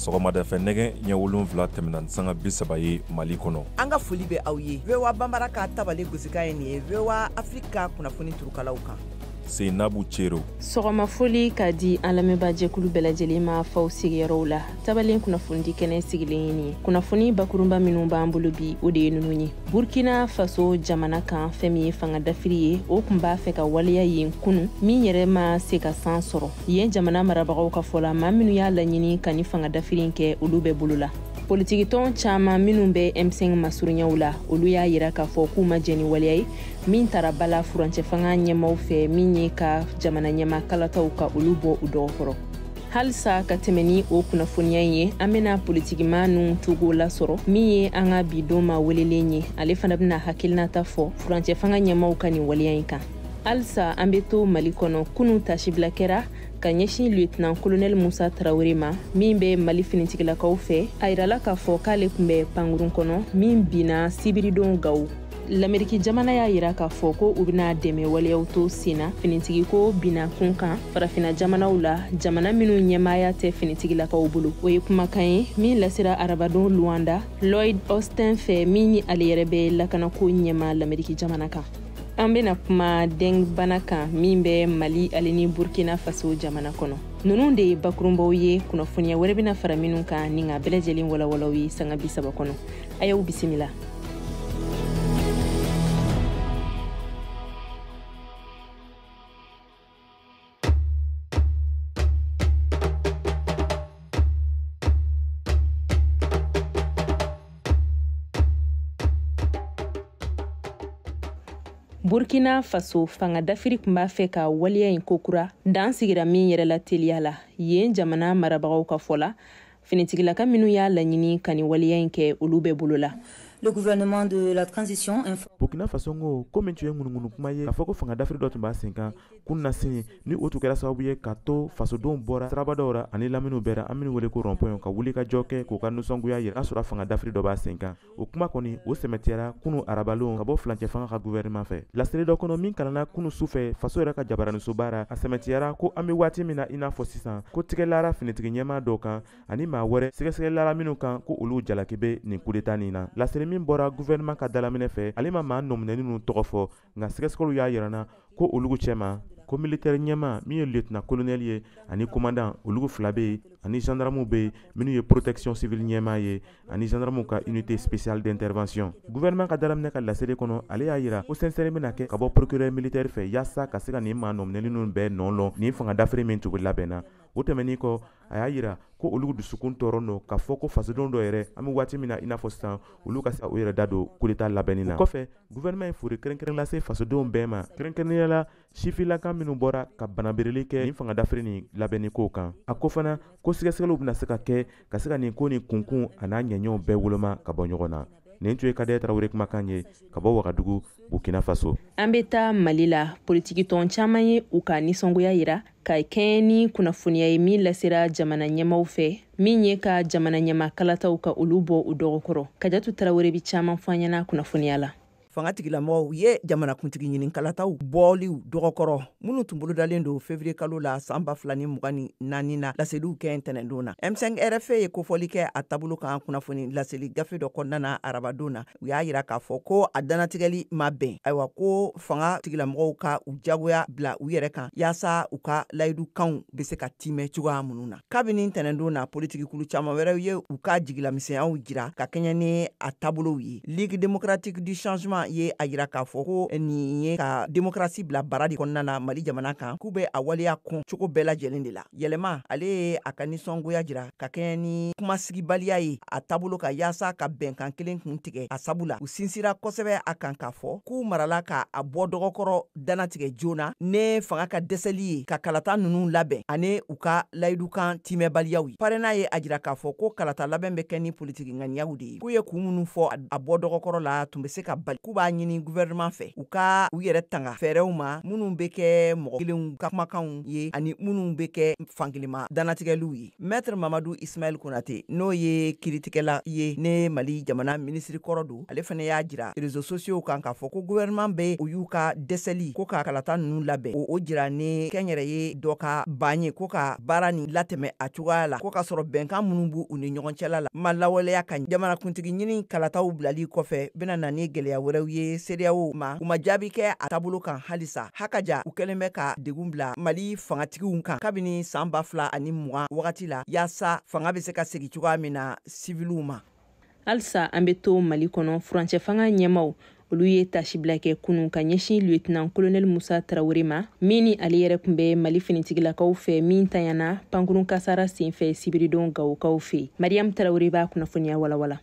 Sɔgɔmadafɛ nɛgɛ ɲɛ 7 tɛmɛna ni sanga 30 ye Mali kɔnɔ. An ka foli bɛ aw ye VOA Banbara ka tabale gosikan ye nin ye VOA Afrique ka kunnafoni turukalaw kan. Seinabu Cero. Sɔgɔma foli ka di an lamɛnbaajɛkulu bɛɛ lajɛlen ma faw sigiyɔrɔw la. Tabalen kunnafonidi kɛnɛ sigilen ye nin ye. Kunnafoni bakurunba minnu b'an bolo bi, o de ye ninnu ye. Burkina Faso jamana kan, fɛn min ye fanga dafiri ye, o tun b'a fɛ ka waleya yen kunu, min yɛrɛ ma se ka san sɔrɔ. Yen jamana marabagaw ka fɔ la, maa minnu y'a laɲini ka ni fanga dafiri in kɛ, olu bɛ bolo la. Politikitɔn caman minnu bɛ M5 masurunyaw la, olu y'a yira k'a fɔ k'u ma jɛn ni waleya ye min tara bala furancɛ fanga ɲɛmaw fɛ, min ye ka jamana ɲɛma kalataw ka olu bɔ u dɔgɔkɔrɔ. Halisa ka tɛmɛ ni o kunnafoniya in ye, an bɛna politikima ninnu cogo lasɔrɔ, min ye an ka bi don ma welelen ye. Ale fana bɛna hakilinata fɔ furancɛ fanga ɲɛmaw ka nin waleya in kan. Halisa an bɛ to Mali kɔnɔ, kunun tasibila kɛra ka ɲɛsin lieutenant colonel Musa Tarawele ma, min bɛ Mali finitigilakaw fɛ. A yirala k'a fɔ k'ale tun bɛ pankurun kɔnɔ min binna sibiridon Gawo. Lameriki jamana y'a yira k'a fɔ ko u bɛna dɛmɛ waleyaw to sen na finitigiko binna kun kan farafina jamanaw la, jamana minnu ɲɛmaaya tɛ finitigilakaw bolo. O ye kumakan ye min lasera arabadon Luanda Lloyd Austin fɛ, min ni ale yɛrɛ bɛ lakanako ɲɛma Lameriki jamana kan. An bɛna kuma dengue bana kan min bɛ Mali ale ni Burkina Faso jamana kɔnɔ. Ninnu de ye bakurunbaw ye, kunnafoniya wɛrɛ bɛna fara minnu kan ni ka bɛɛ lajɛlen walawalaw ye sanga 30 kɔnɔ. A y'aw bisimila. Burkina Faso fanga dafiri tun b'a fɛ ka waleya in kokura dan sigira min yɛrɛ la teliya la. Yen jamana marabagaw ka fɔ la, finitigilaka minnu y'a laɲini ka nin waleya in kɛ, olu bɛ bolo la. Le gouvernement de la transition Burkina Faso ko ko min tun ye ŋunuŋunu kuma ye k'a fɔ ko fanga dafiri dɔ tun b'a sen kan kununasini, ni o tun kɛra sababu ye ka to fasodenw bɔra siraba dɔw ra ani laminiw bɛɛ ra, an minnu wele ko rond-point, ka wuli ka jɔ kɛ k'u ka nisɔngoya yira n'a sɔrɔ fanga dafiri dɔ b'a sen kan. O kuma kɔni o sɛmɛtiyara kunu arabalon ka bɔ furancɛ fanga ka gouvernement fɛ. Laseli dɔ kɔnɔ min kalanna kunu su fɛ faso yɛrɛ ka jabaranisoba ra, a sɛmɛtiyara ko an bɛ waati min na i n'a fɔ sisan, ko tigɛlara finitigi ɲɛmaa dɔw kan ani maa wɛrɛ sɛgɛsɛgɛlara minnu kan ko olu jalaki bɛ nin coup d'état nin na. Laseli min bɔra gouvernement ka dalaminɛ fɛ, ale ma maa nɔminɛni ninnu tɔgɔ fɔ, nka sɛgɛsɛgɛliw y'a yira na ko olu cɛma ko militaire ɲɛmaa min ye lieutenant colonel ye ani commandant, olu fila bɛ yen, ani gendarmew bɛ yen minnu ye protection civile ɲɛmaa ye ani gendarmew ka unité spéciale d'intervention. Gouvernement ka dalaminɛ ka laseli kɔnɔ, ale y'a yira ko sɛnsɛnni bɛna kɛ ka bɔ procureur militaire fɛ yaasa ka se ka nin maa nɔminɛni ninnu bɛɛ nɔ lɔn nin fanga dafiri min tun bɛ labɛn na. O tɛmɛnen kɔ, a y'a yira ko olu dusukun tɔɔrɔ don k'a fɔ ko fasodenw dɔ yɛrɛ, an bɛ waati min na i n'a fɔ sisan, olu ka se u yɛrɛ da don coup d'état labɛnni na. O kɔfɛ, gouvernement ye foli kɛrɛnkɛrɛn lase fasodenw bɛɛ ma, kɛrɛnkɛrɛnnenya la sifilaka minnu bɔra ka banabereli kɛ nin fanga dafiri nin labɛnni kow kan. A ko fana ko sɛgɛsɛgɛliw bɛna se ka kɛ ka se ka nin ko nin kunkun a n'a ɲɛɲɛw bɛɛ woloma ka bɔ ɲɔgɔn na. Nin tun ye Kadɛ Tarawele kumakan ye ka bɔ Wagadugu, Burkina Faso. An bɛ taa Mali la, politikitɔn caman ye u ka nisɔngoya yira ka kɛɲɛ ni kunnafoniya ye min lasera jamana ɲɛmaw fɛ, min ye ka jamana ɲɛma kalataw ka olu bɔ u dɔgɔkɔrɔ. Kajatu Tarawele bɛ caman fɔ an ɲɛna kunnafoniya la. Fanga tigilamɔgɔw ye jamanakuntigi ɲini kalataw bɔliw dɔgɔkɔrɔ minnu tun bolodalen don février kalo la san 2024 na, laseliw kɛ ntɛnɛndon na. M5 RFP ye kofɔli kɛ a taabolo kan kunnafoni laseli gafe dɔ kɔnɔna na arabadon na. U y'a yira k'a fɔ ko a dannatigɛli ma bɛn, ayiwa ko fanga tigilamɔgɔw ka u jagoya bila u yɛrɛ kan yaasa u ka layidukanw bɛ se ka timɛ cogoya minnu na. Kabini ntɛnɛndon na, politikikulu caman wɛrɛw ye u ka jigilamisɛnyaw jira ka kɛɲɛ ni a taabolow ye. Ligue démocratique du changement ye a yira k'a fɔ ko nin ye ka démocratie bila bara de kɔnɔna na Mali jamana kan, k'u bɛ a waleya kɔn cogo bɛɛ lajɛlen de la. Yɛlɛma ale ye a ka nisɔngoya jira ka kɛɲɛ ni kumasigibaliya ye a taabolo kan yaasa ka bɛnkan kelen kun tigɛ a sabu la. U sinsira kosɛbɛ a kan k'a fɔ k'u marala ka a bɔ dɔgɔkɔrɔ dannatigɛ joona ne fanga ka dɛsɛli ye ka kalata ninnu labɛn ani u ka layidukan timɛbaliyaw ye. Parena ye a jira k'a fɔ ko kalata labɛn bɛ kɛ ni politiki ŋaniyaw de ye, k'u ye kun minnu fɔ a bɔ dɔgɔkɔrɔ la tun bɛ se ka bali, k'u k'u b'a ɲini gouvernement fɛ u ka u yɛrɛ tanga fɛɛrɛw ma minnu bɛ kɛ mɔgɔ kelenw ka kumakanw ye ani minnu bɛ kɛ fankelenma dannatigɛliw ye. Maître Mamadu Ismaël Konate, n'o ye kiritigɛla ye ne Mali jamana minisiri kɔrɔ don, ale fana y'a jira réseaux sociaux kan k'a fɔ ko gouvernement bɛ o y'u ka dɛsɛli ko ka kalata ninnu labɛn, o jira ni kɛnyɛrɛye dɔ ka ban ye ko ka baara nin latɛmɛ a cogoya la, ko k'a sɔrɔ bɛnkan minnu b'u u ni ɲɔgɔn cɛla la ma lawaleya ka jamanakuntigi ɲini kalataw bilali kɔfɛ bɛna na ni gɛlɛya wɛrɛw ye CEDEAO ma. U ma jaabi kɛ a taabolo kan halisa. Hakaja u kɛlen bɛ ka degun bila Mali fangatigiw kan kabini san 2020 wagati la, yaasa fanga bɛ se ka segin cogoya min na siviliw ma. Halisa an bɛ to Mali kɔnɔ, furancɛ fanga ɲɛmaw olu ye tasibila kɛ kunun ka ɲɛsin lieutenant colonel Musa Tarawele ma, min ni ale yɛrɛ tun bɛ Mali finitigilakaw fɛ min tanyana pankurun kasara senfɛ sibiridon Gawokaw fɛ. Mariam Tarawele b'a kunnafoniya walawala.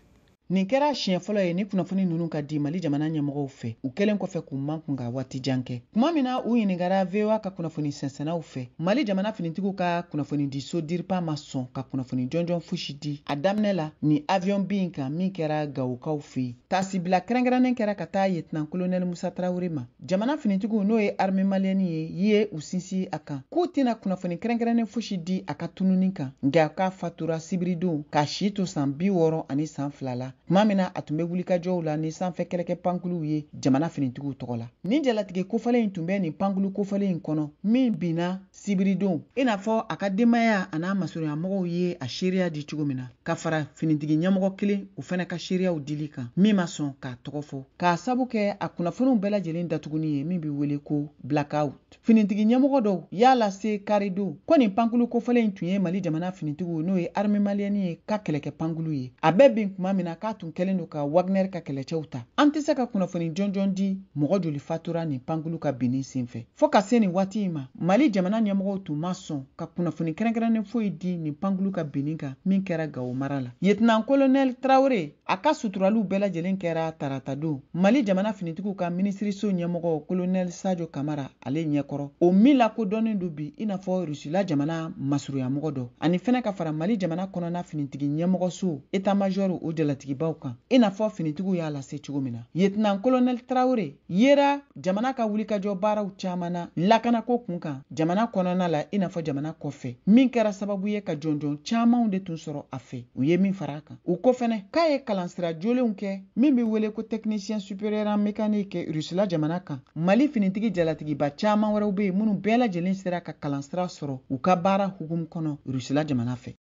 Nin kɛra siɲɛ fɔlɔ ye ni kunnafoni ninnu ka di Mali jamana ɲɛmɔgɔw fɛ, u kɛlen kɔfɛ k'u makun ka waati jan kɛ. Tuma min na u ɲininkara VOA ka kunnafoni sɛnsɛnnaw fɛ, Mali jamana finitigiw ka kunnafonidiso DIRPA ma sɔn ka kunnafoni jɔnjɔn fosi di a daminɛ la ni avion bin kan min kɛra Gawokaw fɛ yen. Taasibila kɛrɛnkɛrɛnnen kɛra ka taa lieutenant colonel Musa Tarawele ma. Jamana finitigiw, n'o ye armée malienne ye u sinsin a kan k'u tɛna kunnafoni kɛrɛnkɛrɛnnen fosi di a ka tununi kan, nka k'a fatura sibiridon k'a si to san 62 la, tuma min na a tun bɛ wulikajɔw la ni sanfɛ kɛlɛkɛ pankuluw ye jamana finitigiw tɔgɔ la. Nin jalatigɛ kofɔlen in tun bɛ nin pankulu kofɔlen in kɔnɔ min binna sibiridon, i n'a fɔ a ka denbaya a n'a masurunyamɔgɔw ye a seereya di cogo min na, ka fara finitigi ɲɛmɔgɔ kelen o fana ka seereyaw dili kan min ma sɔn k'a tɔgɔ fɔ, k'a sabu kɛ a kunnafoniw bɛɛ lajɛlen datuguni ye min bɛ wele ko blackout. Finitigi ɲɛmɔgɔ dɔw y'a lase karidon ko nin pankulu kofɔlen in tun ye Mali jamana finitigiw, n'o ye armée malienne ye, ka kɛlɛkɛ pankulu ye. A bɛɛ bin tuma min na k'a tun kɛlen don ka Wagner ka kɛlɛcɛw ta. An tɛ se ka kunnafoni jɔnjɔn di mɔgɔ joli fatura nin pankulu ka binni senfɛ. Fo ka se nin waati in ma, Mali jamana ɲɛmɔgɔw tun ma sɔn ka kunnafoni kɛrɛnkɛrɛnnen foyi di nin pankulu ka binni kan min kɛra Gawo mara la. Lieutenant colonel Traoré a ka suturaliw bɛɛ lajɛlen kɛra taratadon Mali jamana finitigiw ka minisiriso ɲɛmɔgɔ colonel Sadio Kamara ale ɲɛkɔrɔ, o min lakodɔnnen don bi i n'a fɔ Rusila jamana masurunyamɔgɔ dɔ, ani fɛnɛ ka fara Mali jamana kɔnɔna finitigi ɲɛmɔgɔso état major o jalatigibaw kan, i n'a fɔ finitigiw y'a lase cogo min na. Lieutenant colonel Traoré yera jamana ka wulikajɔ baaraw caman na lakanako kun kan jamana kɔnɔna la i n'a fɔ jamana kɔfɛ, min kɛra sababu ye ka jɔnjɔn camanw de tun sɔrɔ a fɛ u ye min fara a kan. U ko fɛnɛ k'a ye kalansira jolenw kɛ min bɛ wele ko technicien supérieur en mécanique Rusila jamana kan. Mali finitigi jalatigiba caman wɛrɛw bɛ yen minnu bɛɛ lajɛlen sera ka kalansira sɔrɔ u ka baara hukumu kɔnɔ Rusila jamana fɛ.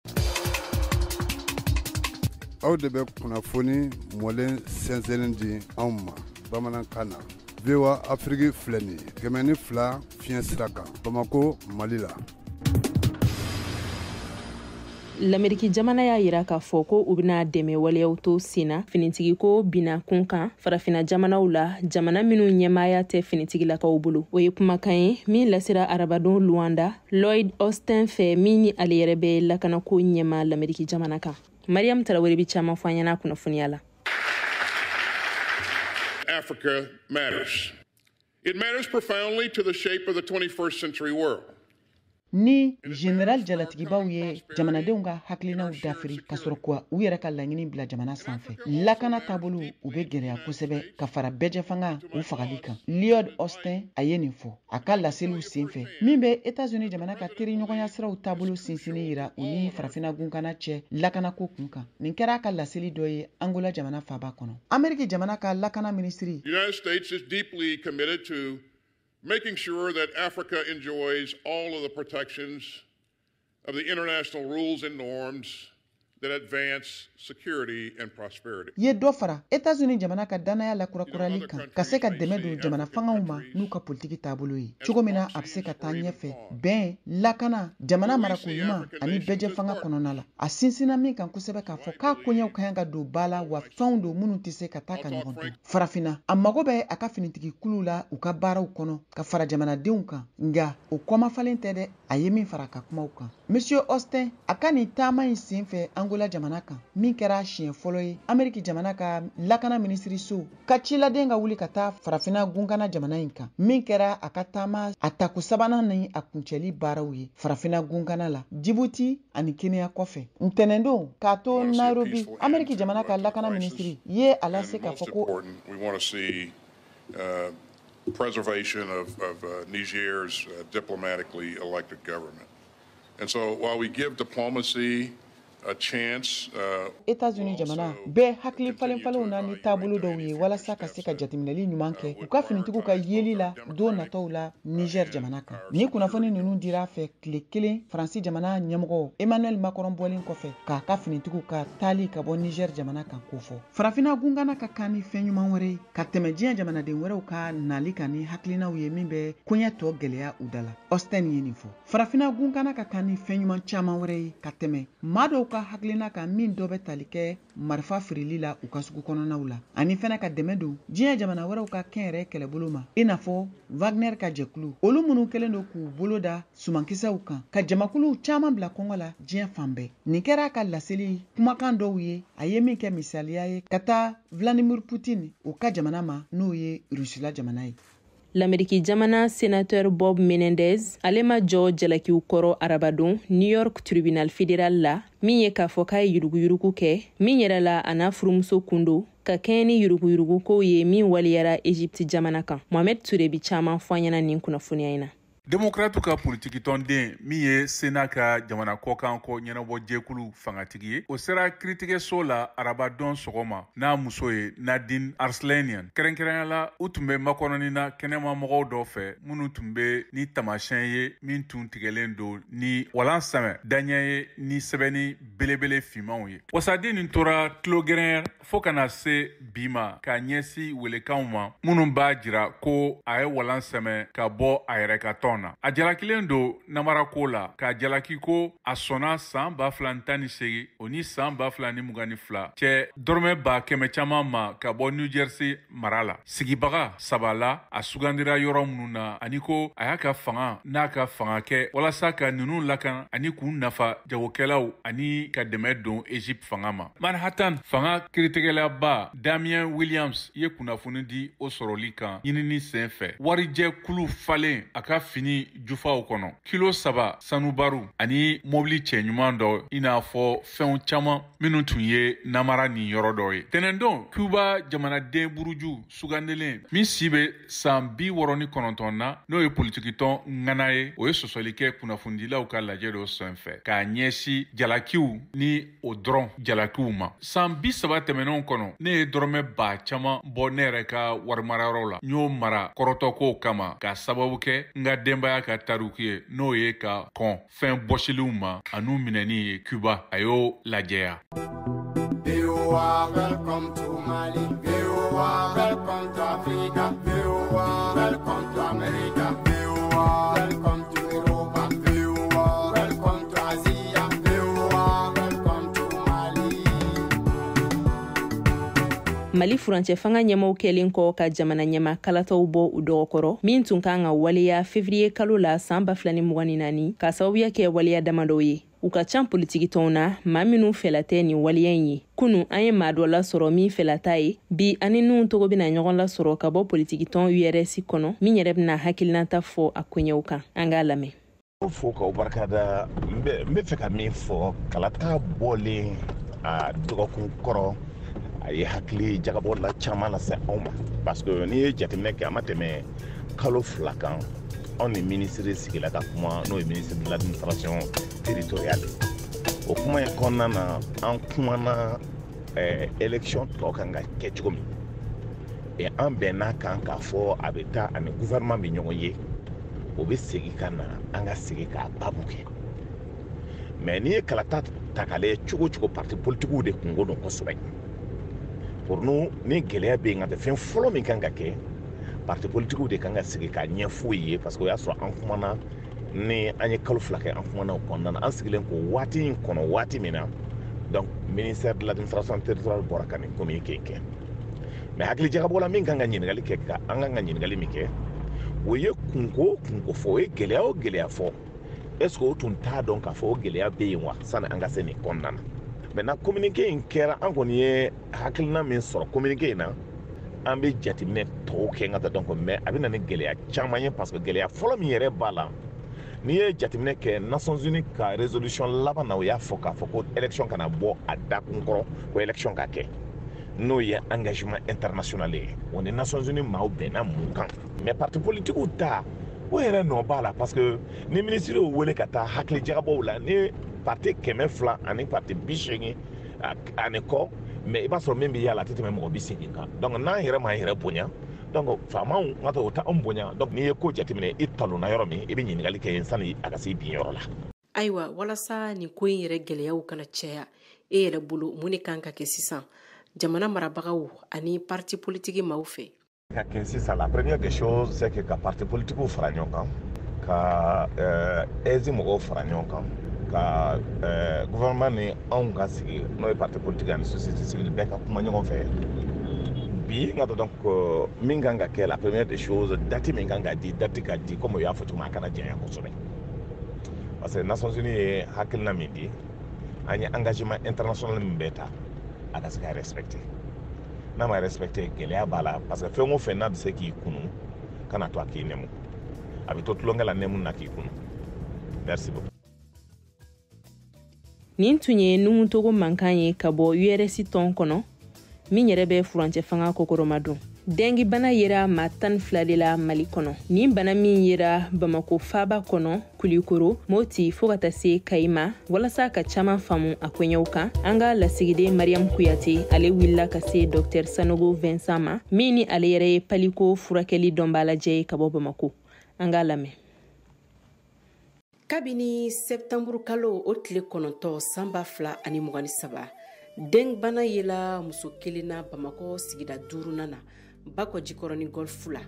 Aw de bɛ kunnafoni mɔlen sɛnsɛnnen di anw ma bamanankan na. VOA Afrique filɛ nin ye 102 fiɲɛ sira kan Bamako, Mali la. Lameriki jamana y'a yira k'a fɔ ko u bɛna dɛmɛ waleyaw to sen na finitigiko binna kun kan farafina jamanaw la, jamana minnu ɲɛmaaya tɛ finitigilakaw bolo. O ye kumakan ye min lasera arabadon Luanda Lloyd Austin fɛ, min ni ale yɛrɛ bɛ lakanako ɲɛma Lameriki jamana kan. Mariam Tarawele bɛ caman fɔ an ɲɛna kunnafoniya la. Africa matters. It matters profoundly to the shape of the 21st century world. Ni général jalatigibaw ye jamanadenw ka hakilinaw dafiri ka sɔrɔ ka u yɛrɛ ka laɲini bila jamana sanfɛ, lakana taabolo u bɛ gɛlɛya kosɛbɛ ka fara bɛɛjɛfanga u fagali kan. Lloyd Austin a ye nin fɔ a ka laseliw senfɛ min bɛ États-Unis jamana ka teriɲɔgɔnya siraw taabolo sinsinni yira u ni farafina gunkana cɛ lakanako kun kan. Nin kɛra a ka laseli dɔ ye Angola jamana faaba kɔnɔ. Ameriki jamana ka lakana minisiri The United States is deeply committed to making sure that Africa enjoys all of the protections of the international rules and norms that advance security and prosperity. Ye dɔ fara États-Unis jamana ka danaya lakurakurali kan ka se ka dɛmɛ don jamana fangaw ma n'u ka politiki taabolo ye cogo min na a bɛ se ka taa ɲɛfɛ bɛn, lakana, jamana marako ɲuman ani bɛɛjɛ fanga kɔnɔna la. A sinsinna min kan kosɛbɛ k'a fɔ k'a koɲɛw ka kan ka don ba la, wa fɛnw don minnu tɛ se ka taa ka ɲɔgɔn to. Farafinna a mago bɛ a ka finitigi kuluw la u ka baaraw kɔnɔ ka fara jamanadenw kan, nka o kɔmafalen tɛ dɛ. A ye min fara a ka kumaw kan, Monsieur Austin a ka nin taama in senfɛ Angola Angola jamana kan, min kɛra siɲɛ fɔlɔ ye Ameriki jamana ka lakana minisiriso ka ciladen ka wuli ka taa Farafinna gunkana jamana in kan, min kɛra a ka taama a tako sabanan ni a kuncɛli baaraw ye Farafinna gunkana la, Djibouti ani Kenya kɔfɛ. Ntɛnɛndon k'a to Nairobi, Ameriki jamana ka lakana minisiri ye a lase k'a fɔ ko preservation of Niger's diplomatically elected government. And so while we give diplomacy a chance, États-Unis jamana bɛɛ hakili falen falenw na ni taabolo dɔw ye walasa ka se ka jateminɛli ɲuman kɛ u ka finitigiw ka yeli la don nataw la Niger jamana kan. Ni kunnafoni ninnu dira a fɛ tile kelen Faransi jamana ɲɛmɔgɔ Emmanuel Macron bɔlen kɔfɛ k'a ka finitigiw ka taali ka bɔ Niger jamana kan kofɔ. Farafinna gungana ka kan ni fɛn ɲuman wɛrɛ ye ka tɛmɛ diɲɛ jamanaden wɛrɛw ka nali kan ni hakilinaw ye min bɛ koɲɛ tɔ gɛlɛya u da la. Austin ye nin fɔ. Farafinna gungana ka kan ni fɛn ɲuman caman wɛrɛ ye ka tɛmɛ maa dɔw ka hakilina kan min dɔ bɛ tali kɛ marifa feereli la u ka sugu kɔnɔnaw la, ani fɛnɛ ka dɛmɛ don diɲɛ jamana wɛrɛw ka kɛnyɛrɛ kɛlɛbolo ma, i n'a fɔ Wagner ka jɛkulu, olu minnu kɛlen don k'u bolo da sumankisɛw kan ka jamakuluw caman bila kɔngɔ la diɲɛ fan bɛɛ. Nin kɛra a ka laseli kumakan dɔw ye, a ye min kɛ misaliya ye ka taa Vladimir Poutine o ka jamana ma, n'o ye Rusila jamana ye. L'Amérique jamana sénateur Bob Menendez ale ma jɔ jalakiw kɔrɔ arabadon New York tribunal fédéral la, min ye k'a fɔ k'a ye yuruguyurugu kɛ min yɛrɛ la a n'a furumuso kundo ka kɛɲɛ ni yuruguyurugukow ye min waliyara Egypte jamana kan. Mohamed Touré bi caman fɔ an ɲɛna nin kunnafoniya in na. Demokratu ka politikitɔnden min ye Sena ka jamana kɔkan ko ɲɛnabɔ jɛkulu fangatigi ye, o sera kiiritigɛso la arabadon sɔgɔma n'a muso ye Nadine Arslanian. Kɛrɛnkɛrɛnya la, u tun bɛ makɔnɔni na kɛnɛma mɔgɔw dɔ fɛ minnu tun bɛ ni taamasiyɛn ye min tun tigɛlen don ni walan sɛmɛ daɲɛ ye ni sɛbɛnni belebele finmanw ye. Wasaden nin tora tulogɛrɛn fo ka na se bi ma k'a ɲɛsin welekanw ma minnu b'a jira ko a ye walan sɛmɛ ka bɔ a yɛrɛ ka tɔn na. A jalakilen don namarako la k'a jalaki ko a sɔnna san 2018 o ni san 2022 cɛ dɔrɔmɛ 100,000 caman ma ka bɔ New Jersey mara la. Sigibaga saba la a sugandira yɔrɔ minnu na, ani ko a y'a ka fanga n'a ka fanga kɛ walasa ka ninnu lakana ani k'u nafa jagokɛlaw ani ka dɛmɛ don Egypte fanga ma. Manhattan fanga kiiritigɛlaba Damien Williams ye kunnafoni di o sɔrɔli kan ɲinini sen fɛ. Warijɛ kulu falen a ka fini jufaw kɔnɔ, kilo 3 sanubaru ani mobili cɛɲuman dɔ, i n'a fɔ fɛnw caman minnu tun ye namara nin yɔrɔ dɔ ye. Tɛnɛndon, Cuba jamanaden buruju sugandilen min si bɛ san 69 na, n'o ye politikitɔn ŋana ye, o ye sɔsɔli kɛ kunnafonidilaw ka lajɛ dɔ senfɛ k'a ɲɛsin jalakiw ni o dɔrɔn jalakiw ma. San 30 tɛmɛnenw kɔnɔ, ne ye dɔrɔmɛ 100,000 caman bɔ ne yɛrɛ ka warimarayɔrɔ la. N y'o mara kɔrɔtɔkow kama k'a sababu kɛ n ka denbaya ka tariku ye, n'o ye ka kɔn fɛn bɔsiliw ma an'u minɛni ye Cuba. A y'o lajɛya. VOA, welcome to Mali. VOA, welcome to Africa. VOA, welcome to America. VOA, welcome to Europa. VOA, welcome to Asia. VOA, welcome to Mali. Mali furancɛ fanga ɲɛmaw kɛlen kɔ ka jamana ɲɛma kalataw bɔ u dɔgɔkɔrɔ min tun kan ka waleya fevriye kalo la san 2024, ka sababuya kɛ waleya damadɔw ye. U ka ca politikitɔnw na maa minnu fɛla tɛ nin waleya in ye. Kunu an ye maa dɔ lasɔrɔ min fɛla t'a ye. Bi ani ninnu tɔgɔ bɛna ɲɔgɔn lasɔrɔ ka bɔ politikitɔn URS kɔnɔ, min yɛrɛ bɛna hakilinata fɔ a koɲɛw kan. An k'a lamɛn. Fo k'aw barikada. N bɛ fɛ ka min fɔ, kalata bɔlen a dɔgɔkun kɔrɔ, a ye hakili jagabɔ la caman lase anw ma, parce que n'i ye jateminɛ kɛ, a ma tɛmɛ kalo 2 kan, anw ni minisiri sigila ka kuma, n'o ye ministre de l'administration territoriale. O kuma in kɔnɔna na, an kumana élection tɔ kan ka kɛ cogo min, et an bɛnna kan k'a fɔ a bɛ taa ani gouvernement bɛ ɲɔgɔn ye, o bɛ segin ka na, an ka segin k'a baabu kɛ. Mais n'i ye kalata ta k'a lajɛ cogo o cogo, parti politikiw de kungo don kosɛbɛ. Pour nous, ni gɛlɛya bɛ yen, nka fɛn fɔlɔ min kan ka kɛ, parti politikiw de kan ka sigi k'a ɲɛfɔ ye, parce que o y'a sɔrɔ an kumana, ni an ye kalo 2 kɛ an kumana o kɔnɔna na, an sigilen k'o waati in kɔnɔ waati min na, donc ministère de l'administration territoriale bɔra ka nin communiqué kɛ. Mais hakili jagabɔ la, min kan ka ɲininkali kɛ, ka an kan ka ɲininkali min kɛ, o ye kunko o kunko fɔ, o ye gɛlɛya o gɛlɛya fɔ, est ce que o tun t'a dɔn k'a fɔ o gɛlɛya bɛ yen wa, sani an ka se nin kɔnɔna na? Maintenant communiqué in kɛra, an kɔni ye hakilina min sɔrɔ communiqué in na, an bɛ jateminɛ tɔw kɛ n ka taa. Donc mais a bɛ na ni gɛlɛya caman ye, parce que gɛlɛya fɔlɔ min yɛrɛ b'a la, n'i ye jateminɛ kɛ Nations Unies ka résolution laban na, o y'a fɔ k'a fɔ ko élection kana bɔ a dakun kɔrɔ, ko élection ka kɛ, n'o ye engagement international ye. O ni Nations Unies maaw bɛnna mun kan? Mais parti politique ta, o yɛrɛ nɔ b'a la, parce que ni ministre y'o wele ka taa hakili jagabɔw la, ni parti 200 ani parti 80 ani kɔ, mais i b'a sɔrɔ min bɛ yala a tɛ tɛmɛ mɔgɔ 80 kan. Donc n'an yɛrɛ m'an yɛrɛ bonya, donc faamaw n ka o t'anw bonya. Donc n'i ye ko jateminɛ, i talonna yɔrɔ min, i bɛ ɲininkali kɛ yen sani a ka se bin yɔrɔ la. Ayiwa, walasa nin ko in yɛrɛ gɛlɛyaw kana caya, e yɛrɛ bolo, mun de kan ka kɛ sisan jamana marabagaw ani parti politiki maaw fɛ? Ka kɛ sisan, la première des choses, c'est que ka parti politikiw fara ɲɔgɔn kan, ka AIGE mɔgɔw fara ɲɔgɔn kan, ka gouvernement ni anw ka sigi, n'o ye parti politique ani société civile, bɛɛ ka kuma ɲɔgɔn fɛ bi n ka. Donc min kan ka kɛ, la première des choses, date min kan ka di, date ka di comme o y'a fɔ cogo min, a kana janya kosɛbɛ, parce que Nations Unies ye hakilina min di, an ye engagement international min bɛɛ ta, a ka se ka respecter. N'a ma respecter, gɛlɛya b'a la, parce que fɛn o fɛn n'a bɛ se k'i kunu, kana to a k'i nɛmu, a bɛ to tulonkɛ la nɛmu na k'i kunu. Merci beaucoup. Nin tun ye numutogo mankan ye ka bɔ URS tɔn kɔnɔ, min yɛrɛ bɛ furancɛ fanga kɔkɔrɔma don. Dengue bana yera maa 12 de la Mali kɔnɔ. Nin bana min yera Bamako faaba kɔnɔ, Kulikoro, Moti, fɔɔ ka taa se Kayi ma. Walasa ka caaman faamu a koɲɛw kan, an ka lasigiden Mariam Kuyate, ale wulila ka se Dr Sanogo Vincent ma, min ni ale yɛrɛ ye paliko furakɛli dɔnbaalajɛ ye ka bɔ Bamako. An k'a lamɛn. Kabini sɛptanburu kalo o tile 9 san 2023, dengue bana yela muso kelen na Bamakɔ sigida duurunan na, Bakɔ Jikɔrɔni Golf la.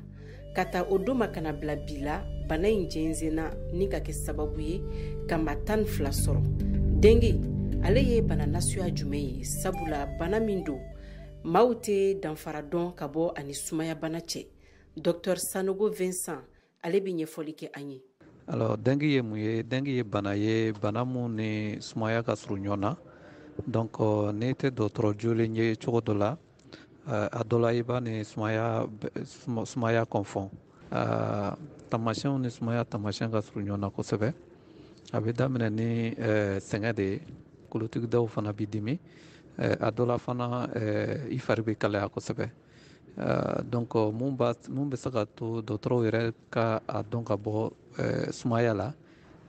Ka ta o don ma kana bila bi la, bana in jɛnsɛnna ni ka kɛ sababu ye ka maa 12 sɔrɔ. Dengue ale ye bana nasuya jumɛn ye? Sabula bana min don, maaw tɛ danfara dɔn ka bɔ ani sumayabana cɛ. Dr Sanogo Vincent, ale bɛ ɲɛfɔli kɛ an ye. Alors, dengue ye mun ye? Dengue ye bana ye, bana mun ni sumaya ka surun ɲɔgɔn na. Donc n'i tɛ dɔgɔtɔrɔ jolen ye cogo dɔ la, a dɔ la i b'a ni sumaya confond. Taamasiyɛnw ni sumaya taamasiyɛn ka surun ɲɔgɔn na kosɛbɛ. A bɛ daminɛ ni sɛgɛn de ye, kolotugudaw fana b'i dimi, a dɔ la fana i fari bɛ kalaya kosɛbɛ. Donc mun bɛ se ka to dɔgɔtɔrɔw yɛrɛ ka a dɔn ka bɔ sumaya la,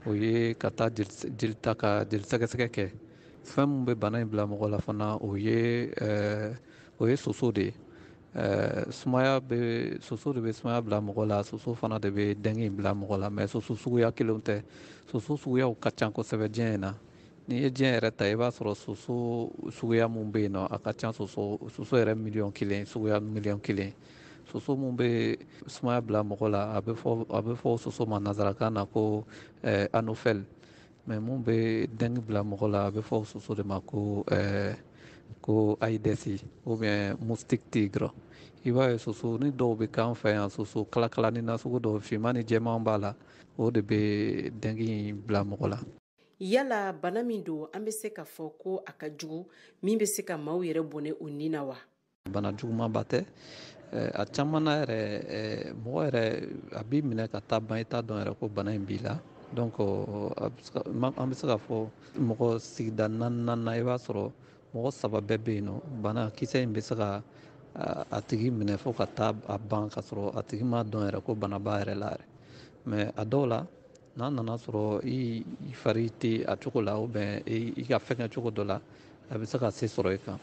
o ye ka taa jeli ta, ka jeli sɛgɛsɛgɛ kɛ. Fɛn min bɛ bana in bila mɔgɔ la fana, o ye soso de ye. Sumaya bɛ, soso de bɛ sumaya bila mɔgɔ la, soso fana de bɛ dengue in bila mɔgɔ la. Mais soso suguya kelenw tɛ, soso suguyaw ka ca kosɛbɛ diɲɛ in na. N'i ye diɲɛ yɛrɛ ta, i b'a sɔrɔ soso suguya mun bɛ yen nɔ, a ka ca, soso yɛrɛ miliyɔn 1, suguya miliyɔn 1. Soso mun bɛ sumaya bila mɔgɔ la, a bɛ fɔ soso ma nanzarakan na ko anophèle. Mais mun bɛ dengue bila mɔgɔ la, a bɛ fɔ soso de ma ko Aedes ou bien moustique tigre. I b'a ye soso ni dɔw bɛ k'an fɛ yan, soso kalakalani na sugu dɔw, finman ni jɛman b'a la, o de bɛ dengue in bila mɔgɔ la. Yala bana min don, an bɛ se k'a fɔ ko a ka jugu min bɛ se ka maaw yɛrɛ bɔnɛ u ni na wa? Bana jugumanba tɛ. A caman na yɛrɛ, mɔgɔ yɛrɛ a b'i minɛ ka taa ban, i t'a dɔn yɛrɛ ko bana in b'i la. Donc an bɛ se k'a fɔ mɔgɔ sigida naaninan na, i b'a sɔrɔ mɔgɔ saba bɛɛ bɛ yen nɔ, bana kisɛ in bɛ se ka a tigi minɛ fo ka taa a ban, ka sɔrɔ a tigi m'a dɔn yɛrɛ ko bana b'a yɛrɛ la yɛrɛ. Mais a dɔw la, n'a nana sɔrɔ i fari tɛ a cogo la, ou bien i ka fɛnkɛ cogo dɔ la, a bɛ se ka se sɔrɔ i kan.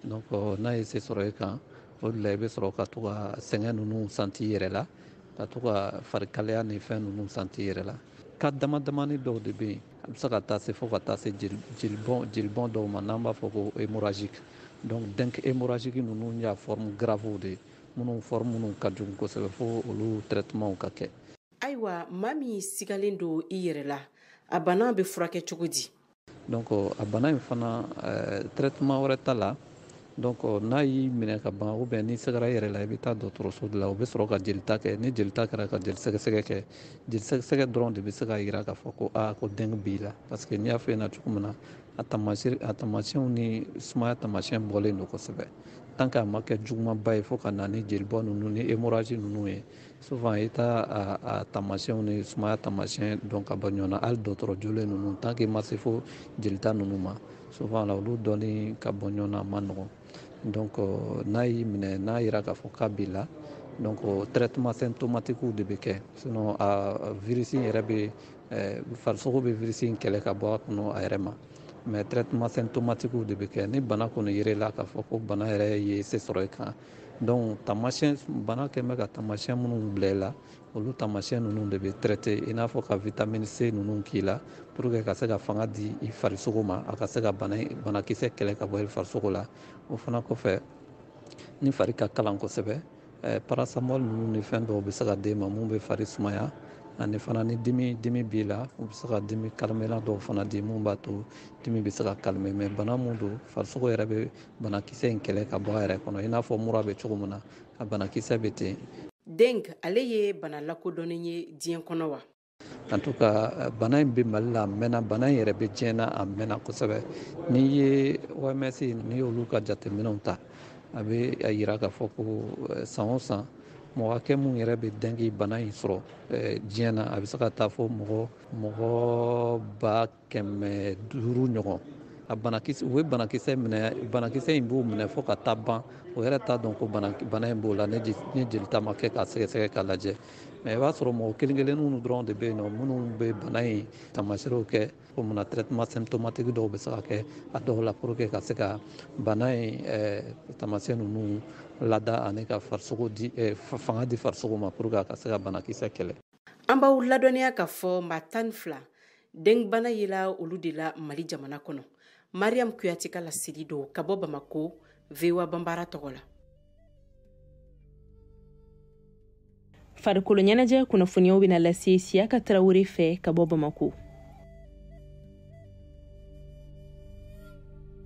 Donc n'a ye se sɔrɔ i kan, o de la i bɛ sɔrɔ ka to ka sɛgɛn ninnu santi i yɛrɛ la, ka to ka farikalaya ni fɛn ninnu santi i yɛrɛ la. Ka dama damani dɔw de bɛ yen, a bɛ se ka taa se fo ka taa se jelibɔn dɔw ma, n'an b'a fɔ ko hémorragique. Donc dengue hémorragique ninnu y'a forme grave de ye, minnu forme minnu ka jugu kosɛbɛ, fo olu traitement ka kɛ. Ayiwa, maa min sigalen don i yɛrɛ la, a bana bɛ furakɛ cogo di? Donc a bana in fana, traitement wɛrɛ t'a la. Donc n'a y'i minɛ ka ban ou bien n'i sɛgɛra i yɛrɛ la, i bɛ taa dɔgɔtɔrɔso de la, u bɛ sɔrɔ ka jelita kɛ. Ni jelita kɛra ka jeli sɛgɛsɛgɛ kɛ, jeli sɛgɛsɛgɛ dɔrɔn de bɛ se k'a jira k'a fɔ ko aa ko dengue b'i la, parce que n'i y'a fɔ ɲɛna cogo min na, a taamasiyɛnw ni sumaya taamasiyɛn bɔlen don kosɛbɛ. Tant que a ma kɛ jugumanba ye fo ka na ni jelibɔn ninnu ni hémorragie ninnu ye, souvent i t'a a taamasiyɛnw ni sumaya taamasiyɛn dɔn ka bɔ ɲɔgɔn na. Hali dɔgɔtɔrɔ jolen ninnu, tant que i ma se fo jelita ninnu ma, souvent la olu dɔnni ka bɔ ɲɔgɔn na a ma nɔgɔn. Donc n'a y'i minɛ, n'a yira k'a fɔ k'a b'i la, donc traitement symptomatique de bɛ kɛ. Sinon a virus in yɛrɛ bɛ farisogo bɛ virus in kɛlɛ ka bɔ a kɔnɔ a yɛrɛ ma, mais traitement symptomatique de bɛ kɛ. Ni bana kɔni yer'e la k'a fɔ ko bana yɛrɛ ye se sɔrɔ i kan, donc taamasiyɛn, bana kɛn bɛ ka taamasiyɛn minnu bila i la, olu taamasiyɛn ninnu de bɛ traité, i n'a fɔ ka vitamine C ninnu k'i la pour que ka se ka fanga di i farisogo ma, a ka se ka banakisɛ kɛlɛ ka bɔ i farisogo la. O fana kɔfɛ, ni fari ka kalan kosɛbɛ, paracétamol ninnu ni fɛn dɔw bɛ se ka d'e ma mun bɛ fari sumaya, ani fana ni dimi b'i la, u bɛ se ka dimi calmela dɔw fana di mun b'a to dimi bɛ se ka calmer. Mais bana mun don, farisogo yɛrɛ bɛ banakisɛ in kɛlɛ ka bɔ a yɛrɛ kɔnɔ, i n'a fɔ mura bɛ cogo min na, a banakisɛ bɛ ten. Dengue ale ye bana lakodɔnnen ye diɲɛ kɔnɔ wa? En tout cas, bana in bɛ Mali la a mɛnna, bana in yɛrɛ bɛ diɲɛ na a mɛnna kosɛbɛ. N'i ye OMS, n'i y'olu ka jateminɛw ta, a bɛ a yira k'a fɔ ko san o san mɔgɔ hakɛ mun yɛrɛ bɛ dengue bana in sɔrɔ diɲɛ na, a bɛ se ka taa fo mɔgɔ 500 ɲɔgɔn. A banakisɛ, u bɛ banakisɛ minɛ, banakisɛ in b'u minɛ fo ka taa ban, o yɛrɛ t'a dɔn ko bana in b'o la ni jelita ma kɛ k'a sɛgɛsɛgɛ k'a lajɛ. Mais i b'a sɔrɔ mɔgɔ kelen kelenninw dɔrɔn de bɛ yen nɔ minnu bɛ bana in taamasiyɛnw kɛ. Ko mun na traitement symptomatique dɔw bɛ se ka kɛ a dɔw la pour que ka se ka bana in taamasiyɛn ninnu lada ani ka farisogo di fanga di farisogo ma pour que a ka se ka banakisɛ kɛlɛ. An b'aw ladɔnniya k'a fɔ maa 12 dengue bana yela olu de la Mali jamana kɔnɔ. Mariam Kuyate ka laseli don ka bɔ Bamako, VOA Banbara tɔgɔ la. Farikolo ɲɛnajɛ kunnafoniyaw bɛna lase Siyaka Tarawele fɛ ka bɔ Bamako.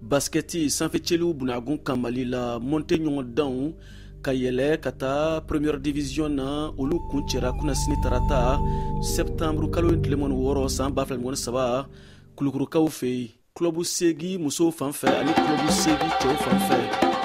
Basketi sanfɛcɛliw bunagun kan Mali la, monte ɲɔgɔndanw ka yɛlɛ ka taa première division na, olu kuncɛra kunnasini tarata septembre kalo in tile 26 san 2023 Kulukorokaw fɛ yen. Club 8 musow fan fɛ ani club 8 cɛw fan fɛ,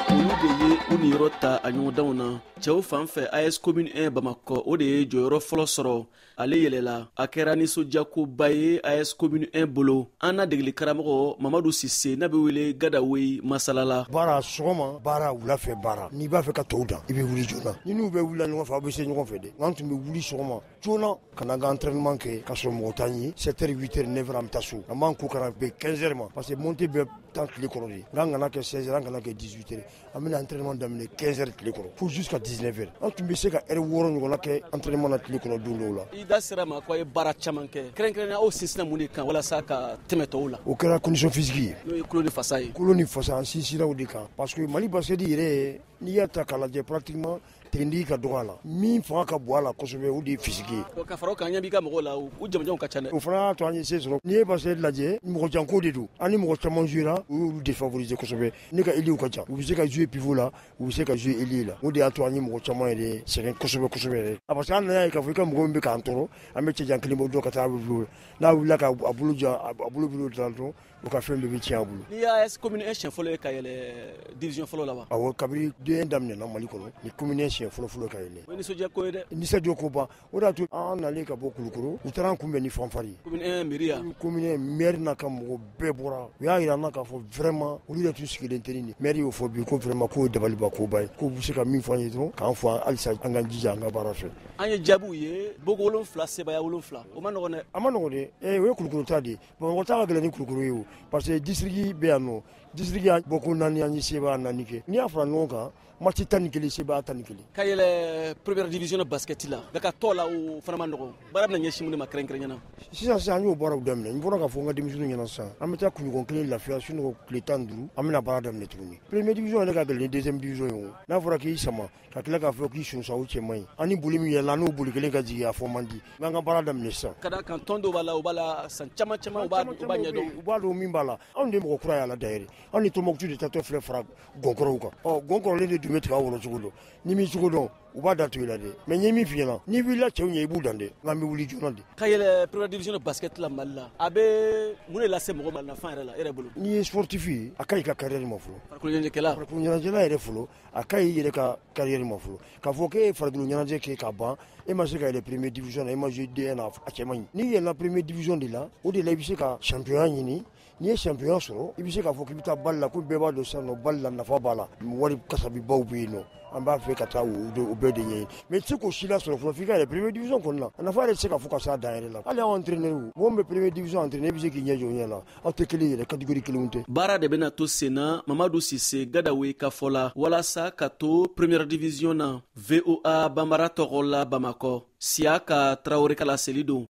olu de ye u niyɔrɔ ta a ɲɔgɔndanw na. Cɛw fan fɛ, AS Commune 1 Bamakɔ, o de ye jɔyɔrɔ fɔlɔ sɔrɔ, ale yɛlɛla. A kɛra nisɔndiyakoba ye AS Commune 1 bolo. An n'a degeli karamɔgɔ Mamadu Sise n'a bɛ wele Gadawe masala la. Baara sɔgɔma, baara wula fɛ, baara n'i b'a fɛ ka tɔw dan, i bɛ wuli joona. Ni n'u bɛ wulila ɲɔgɔn fɛ, aw bɛ se ɲɔgɔn fɛ dɛ. N'an tun bɛ wuli sɔgɔma joona ka na an ka entraînement kɛ ka sɔrɔ mɔgɔ t'an ye, 7 h 8 h 9 h an bɛ taa so. An b'an ko ka na bɛn 15 h ma, parce que montée bɛ tan tile kɔrɔ de. N'an kana kɛ 16 h, an kana kɛ 18 h, an bɛna entraînement daminɛ 15 h tile kɔrɔ fo jusqu'à 19 h. An tun bɛ se ka heure 6 ɲɔgɔnna kɛ entraînement na tile kɔnɔ don dɔw la. I da sera ma ko a ye baara caman kɛ, kɛrɛnkɛrɛnnenya aw sinsinna mun de kan walasa ka tɛmɛ tɔw la? O kɛra condition physique ye, n'o ye kulo ni fasa ye. Kulo ni fasa, an sinsira o de kan, parce que Mali basket yɛrɛ, n'i y'a ta k'a lajɛ, pratiquement technique ka dɔgɔ a la. Min fanga ka bon a la kosɛbɛ, o de ye physique ye. Ka fara o kan, an ɲɛ b'i ka mɔgɔw la, u jamanjanw ka ca dɛ. O fana y'a to an ye se sɔrɔ. N'i ye basket lajɛ, mɔgɔ janko de don. An ni mɔgɔ caman jouera, u y'olu défavoriser kosɛbɛ. Ne ka ailier ka ca, u bɛ se ka jouer pivot la, u bɛ se ka jouer ailier la. O de y'a to an ye mɔgɔ caman yɛrɛ sɛgɛn kosɛbɛ kosɛbɛ yɛrɛ. Parce que an nana ye k'a fɔ i ka mɔgɔ min bɛ k'an tɔɔrɔ, an bɛ cɛjan kelen bɔ dɔ ka taa bolo, n'a wulila ka a bolo jɔ, a bolo bolo dɔrɔn, o ka fɛn bɛɛ bɛ tiɲɛ a bolo. N'i y'a commune 1 siɲɛ fɔlɔ ye ka yɛlɛ division fɔlɔ la wa? Awɔ, kabini D1 daminɛna Mali kɔnɔ, ni commune 1 siɲɛ fɔlɔ fɔlɔ ka yɛlɛ. O ye nisɔndiya ko ye dɛ. Nisɔndiya ko ba. O de y'a to an nalen ka bɔ Kulukoro, u taara an kunbɛn ni fanfare ye. Commune 1 mairie ya? Commune 1 maire n'a ka mɔgɔ bɛɛ bɔra. U y'a jira an na k'a fɔ vraiment olu yɛrɛ tun sigilen tɛ ni nin. Maire y'o fɔ bi ko vraiment k'o ye dabaliba koba ye. K'u bɛ se ka min fɔ an ye dɔrɔn, k'an fɔ halisa an k'an jija an ka baara fɛ. An ye jaabiw ye, boko 7 sebaaya 7. O ma nɔgɔn dɛ. A ma nɔgɔn dɛ. O ye Kulukoro ta de ye. Bamakɔ ta ka gɛlɛn ni Kulukoro ye o. Parce que district bɛ yan nɔ, district y'a bɔ ko 4, an ye sebaaya 4 kɛ. N'i y'a fara ɲɔgɔn kan, match 11, sebaaya 11. Ka yɛlɛ première division na basket la, nka ka tɔ la o fana ma nɔgɔn. Baara bɛna ɲɛsin mun de ma kɛrɛnkɛrɛnnenya la? Sisan sisan an y'o baaraw daminɛ. N bɔra k'a fɔ n ka denmisɛnninw ɲɛna sisan, an bɛ taa kunɲɔgɔn kelen lafiya, sinon tile 15 an bɛna baara daminɛ tuguni. Première division yɛrɛ ka gɛlɛn ni deuxième division ye o. N'a fɔra k'i sama ka tila k'a fɔ k'i sunsa, o cɛ man ɲi. An ni boli min yɛlɛla, n'o boli kelen ka jigin, a fɔ man di. N k'an ka baara daminɛ sisan. Ka d'a kan tɔn dɔw b'a la, u b'a la san caman caman, u b'a ɲɛdɔn. U b'a dɔn min b'a la. Anw de ye mɔgɔ kura y'a la d'ailleurs. An ni Tɔnbɔkutu de taatɔ filɛ fara gɔnkɔrɔw kan. Ɔ, gɔnkɔrɔlen de dun bɛ tiga wɔrɔ cogo dɔn. N'i m'i cogo dɔn, u b'a da to i la dɛ. Mais n ye min f'i ɲɛna, n'i wulila cɛw ɲɛ, i b'u dan dɛ. Nka n bɛ wuli joona de. Ka yɛlɛ première division de basket la Mali la, a bɛ mun de lase mɔgɔ ma nafa yɛrɛ la, e yɛrɛ bolo? N'i ye sportif ye, a ka ɲi i ka carrière ma fɔlɔ. Farikolo ɲɛnajɛkɛla. Farikolo ɲɛnajɛla yɛrɛ fɔlɔ, a ka ɲi i yɛrɛ ka carrière ma fɔlɔ. K'a fɔ k'e ye farikolo ɲɛnajɛ kɛ ka ban, e ma se ka yɛlɛ première division na, e ma jouer D1 na, a cɛ man ɲi. N'i yɛlɛnna première division de la, o de la i bɛ se ka championnat ɲini. N'i ye championnat sɔrɔ, i bɛ se k'a fɔ k'i bɛ taa bal la, ko bɛɛ b'a dɔn sisan nɔ bal la nafa b'a la. Wari kasabibaw bɛ yen nɔ, an b'a fɛ ka taa o bɛɛ de ɲɛɲini. Mais i tɛ se k'o si lasɔrɔ fɔlɔ f'i ka yɛlɛ première division kɔni na. A nafa yɛrɛ tɛ se ka fɔ ka s'a dan yɛrɛ la. Hali anw entraîneur, mɔgɔ min bɛ première division entraîner, e bɛ se k'i ɲɛ jɔ o ɲɛ la. Aw tɛ kelen yɛrɛ, catégorie kelenw tɛ. Baara de bɛna to sen na Mamadu Sise Gadawe ka fɔ la, walasa ka to première division na. VOA Banbara tɔgɔ la Bamakɔ, Siyaka Tarawele ka laseli don.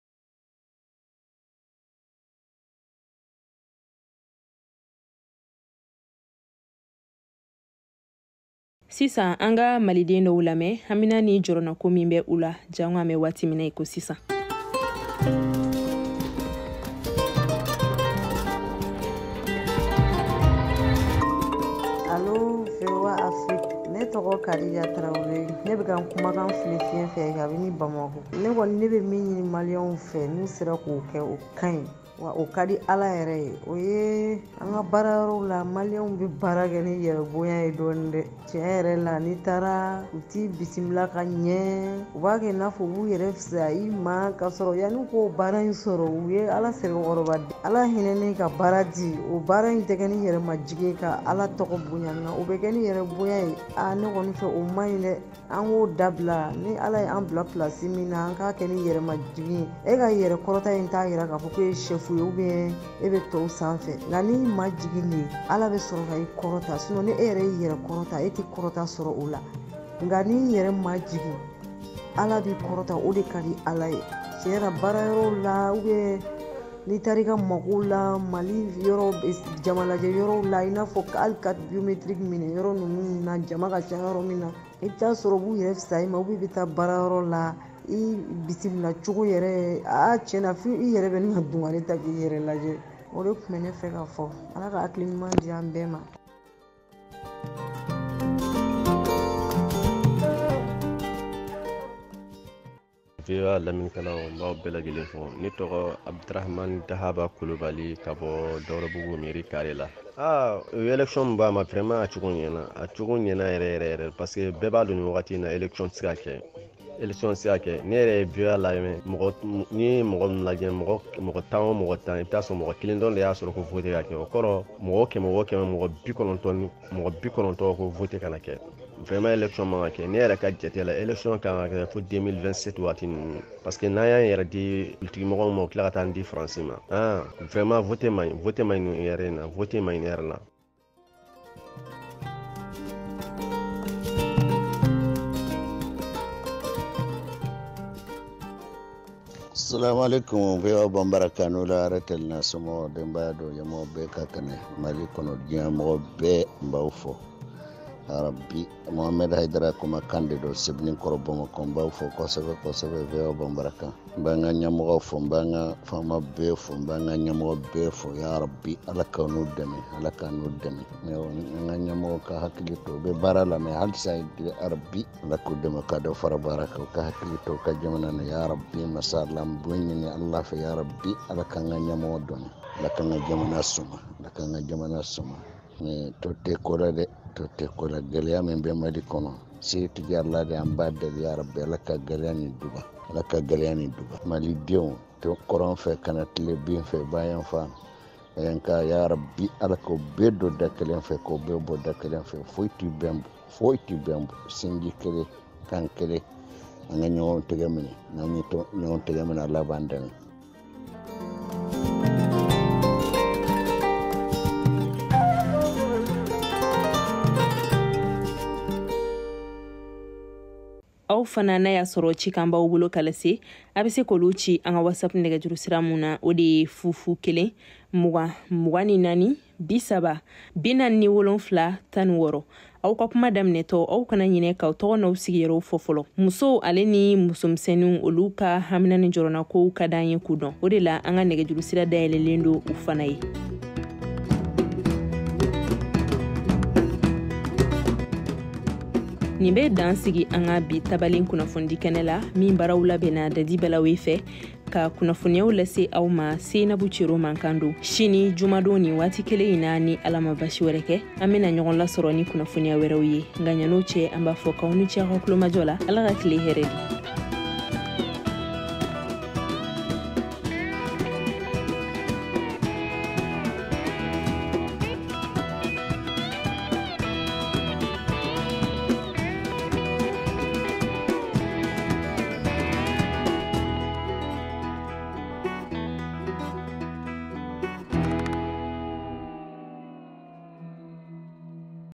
Sisan an ka maliden dɔw lamɛn hamina ni jɔrɔnako min bɛ u la jango an bɛ waati min na i ko sisan. Allo VOA Afrique, ne tɔgɔ Kadija Tarawele, ne bɛ ka n kumakan fili fiɲɛ fɛ kabini Bamakɔ. Ne kɔni ne bɛ min ɲini maliyɛnw fɛ, n'u sera k'o kɛ, o ka ɲi. Wa o ka di Ala yɛrɛ ye. O ye an ka baarayɔrɔw la, maliyɛnw bɛ baara kɛ ni yɛrɛbonya ye dɔɔnin dɛ. Tiɲɛ yɛrɛ la, n'i taara u t'i bisimila ka ɲɛ, u b'a kɛ i n'a fɔ u b'u yɛrɛ fisaya i ma, k'a sɔrɔ yanni k'o baara in sɔrɔ, u ye Ala sɛbɛkɔrɔba, Ala hinɛnen ka baara di. O baara in tɛ kɛ ni yɛrɛmajigin ka Ala tɔgɔ bonya, nka o bɛ kɛ ni yɛrɛbonya ye. Aa, ne kɔni fɛ o man ɲi dɛ. An k'o dabila. Ni Ala ye an bila pilasi min na, an k'a kɛ ni yɛrɛmajigin ye. E ka yɛrɛ kɔrɔta in t'a yira k'a fɔ ko e ye chef ye ou bien e bɛ tɔw sanfɛ. Nka n'i ma jigin de, Ala bɛ sɔrɔ ka i kɔrɔta. Sinon ni e yɛrɛ y'i yɛrɛ kɔrɔta, e tɛ kɔrɔta sɔrɔ o la. Nka n'i yɛrɛ ma jigin, Ala b'i kɔrɔta, o de ka di Ala ye. Tiɲɛ na, baarayɔrɔw la ou bien n'i taara i ka magow la, Mali yɔrɔ, jamalajɛ yɔrɔw la, i n'a fɔ hali carte biométrique minɛ yɔrɔ ninnu na, jama ka ca yɔrɔ min na, i bɛ taa sɔrɔ u b'u yɛrɛ fisaya i ma, ou bien i bɛ taa baarayɔrɔ la, i bisimila cogo yɛrɛ, aa tiɲɛ na, fo i yɛrɛ bɛ na dungare ta k'i yɛrɛ lajɛ. O de tun bɛ ne fɛ ka fɔ. Ala ka hakili ɲuman di an bɛɛ ma. VOA laminikɛlaw, n b'aw bɛɛ lajɛlen fo. Ne tɔgɔ Abdurahmani Dahaba Kulubali ka bɔ Dɔrɔbugu mairie carré la. Aa, élection min b'a ma, vraiment a cogo ɲɛna, a cogo ɲɛna yɛrɛ yɛrɛ yɛrɛ, parce que bɛɛ b'a dɔn nin wagati in na élection tɛ se ka kɛ. Élection tɛ se ka kɛ. Ne yɛrɛ ye VOA lamɛn, mɔgɔ n'i ye mɔgɔ min lajɛ, mɔgɔ 10 o mɔgɔ 10, i bɛ taa sɔrɔ mɔgɔ kelen dɔrɔn de y'a sɔrɔ ko vote ka kɛ. O kɔrɔ mɔgɔ 100 o 100, mɔgɔ 90 mɔgɔ 90 ko vote kana kɛ. Vraiment élection man ka kɛ. Ne yɛrɛ ka jate la, élection kan ka kɛ fo 2027 waati ninnu, parce que n'an y'an yɛrɛ di politique mɔgɔw ma, u tila ka taa an di Faransi ma. Ah, vraiment vote man ɲi, vote man ɲi nin yɛrɛ in na, vote man ɲi nin yɛrɛ la. Salamu alaikum, VOA Bambara kanu la ratel na somɔgɔw, denbaya dɔ, ɲɛmɔgɔ bɛɛ ka kɛnɛ Mali kɔnɔ, diɲɛ mɔgɔ bɛɛ n b'aw fo. Arabi Mohamed Haidara kuma kan de don Sebeninkɔrɔ Bamakɔ, n b'aw fo kosɛbɛ kosɛbɛ VOA Bambara kan. N b'an ka ɲɛmɔgɔw fo, n b'an ka faama bɛɛ fo, n b'an ka ɲɛmɔgɔ bɛɛ fo. Ya Rabbi, Ala k'an n'u dɛmɛ, Ala k'an n'u dɛmɛ. An ka ɲɛmɔgɔw ka hakili to, u bɛ baara la, mais halisa ya Rabbi, Ala k'u dɛmɛ ka dɔ fara baara kan, u ka hakili to u ka jamana na. Ya Rabbi, masa Allah, n b'o ɲini Ala fɛ, ya Rabbi, Ala k'an ka ɲɛmɔgɔ dɛmɛ, Ala k'an ka jamana suma, Ala k'an ka jamana suma. To tɛ ko la dɛ, to tɛ ko la. Gɛlɛya min bɛ Mali kɔnɔ, setigi Ala de, an b'a deli ya Rabbi, Ala ka gɛlɛya nin duba, Ala ka gɛlɛya nin duba. Malidenw to kɔrɔn fɛ ka na tilebin fɛ, bayan fan yanka, ya Rabbi, Ala k'o bɛɛ don da kelen fɛ, k'o bɛɛ bɔ da kelen fɛ. Foyi ti bɛn, foyi ti bɛn, sinji kelen, kan kelen, an ka ɲɔgɔn tɛgɛ minɛ. N'an ye ɲɔgɔn tɛgɛ minɛ, Ala b'an dɛmɛ. Aw fana n'a y'a sɔrɔ cikan b'aw bolo ka lase, a bɛ se k'olu ci an ka WhatsApp nɛgɛjuru sira mun na, o de ye 0 0 1 20 24 30 47 16. Aw ka kuma daminɛtɔ, aw kana ɲinɛ k'aw tɔgɔ n'aw sigiyɔrɔw fɔ fɔlɔ. Musow ale ni musomisɛnninw, olu ka hamina ni jɔrɔnakow ka d'an ye k'u dɔn. O de la an ka nɛgɛjuru sira dayɛlɛlen don u fana ye. Nin bɛ dan sigi an ka bi tabalen kunnafonidi kɛnɛ la, min baaraw labɛnna Dadi Balawe fɛ ka kunnafoniyaw lase aw ma. Seinabu Cero mankan don. Sini jumadon, ni waati kelen in na, ni Ala ma basi wɛrɛ kɛ, an bena ɲɔgɔn lasɔrɔ ni kunnafoniya wɛrɛw ye. Nka ɲan'o cɛ, an b'a fɔ k'aw ni ce aw ka kulomajɔ la. Ala ka tile hɛrɛ di.